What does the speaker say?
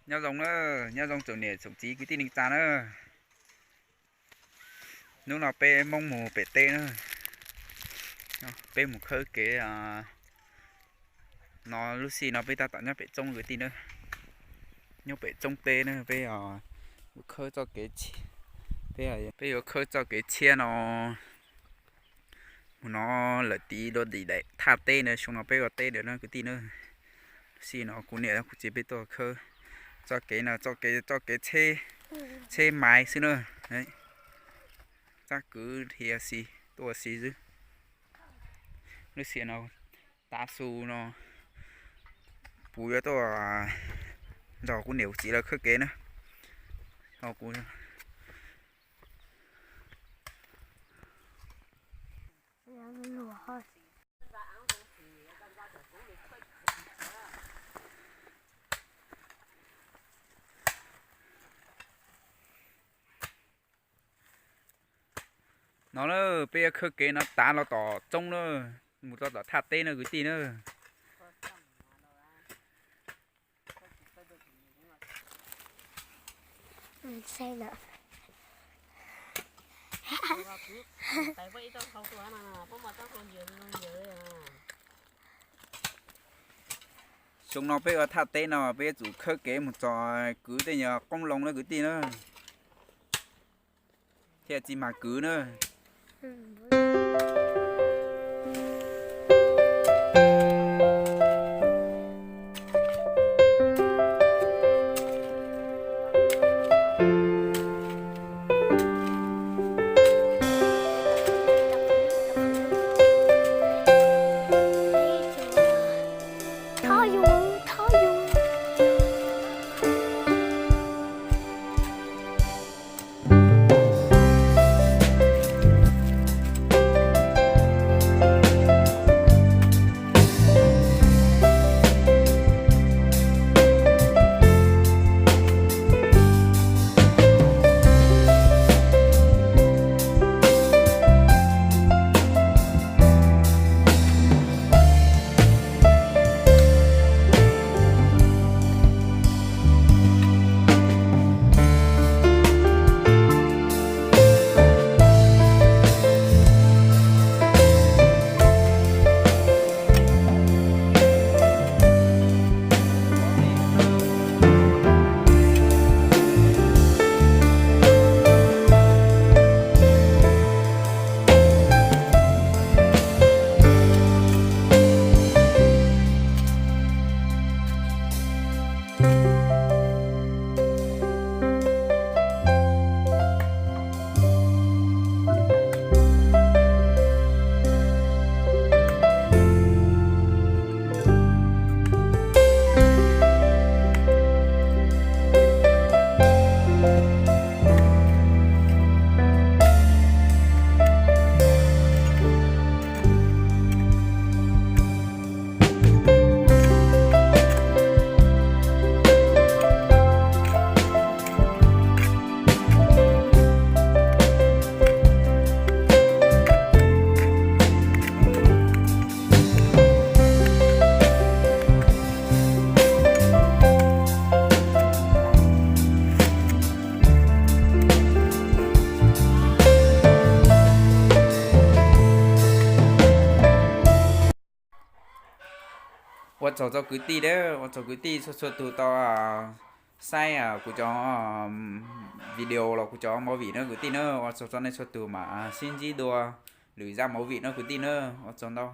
Nyob zoo na, nyob zoo tsoom niam tsoom txiv kwv tij neej tsa na. Hnub no peb Hmoob mus pem teb na, peb mus khawb kev no. Lub sij no peb tab tom nyob pem roob kwv tij na, nyob pem roob teb na, peb yuav khawb txoj kev, peb yuav khawb txoj kev tshiab no mus no lawm tid dua tim daim thaj teb na. Xyoo no peb ua teb ntawm no kwv tij na. Lub sij no kuv niam kuv txiv peb tuaj khawb txoj kev no, txoj kev, txoj kev tsheb mais xwb na. Txaj kwv dhia xis tuaj xis xwb. Lub sij no tav su no kuv yuav tuaj nrog kuv niam kuv txiv lawv khawb kev na. No na, peb yuav khawb kev no tav los tom roob na, mus rau tom thaj teb na kwv tij na. Xyoo no peb ua thaj teb no peb yuav tsum khawb kev mus txog kwv tej nyuag qoob loo na kwv tij na, thiaj tsis mag kwv na. Ua tsaug rau kwv tij, ua tsaug kwv tij txhua txhua tus tau saib kuv cov video los kuv cov movie na kwv tij na. Ua tsaug rau nej txhua tus, mam sib ntsib dua lwm zaj movie na kwv tij na. Ua tsaug ntau.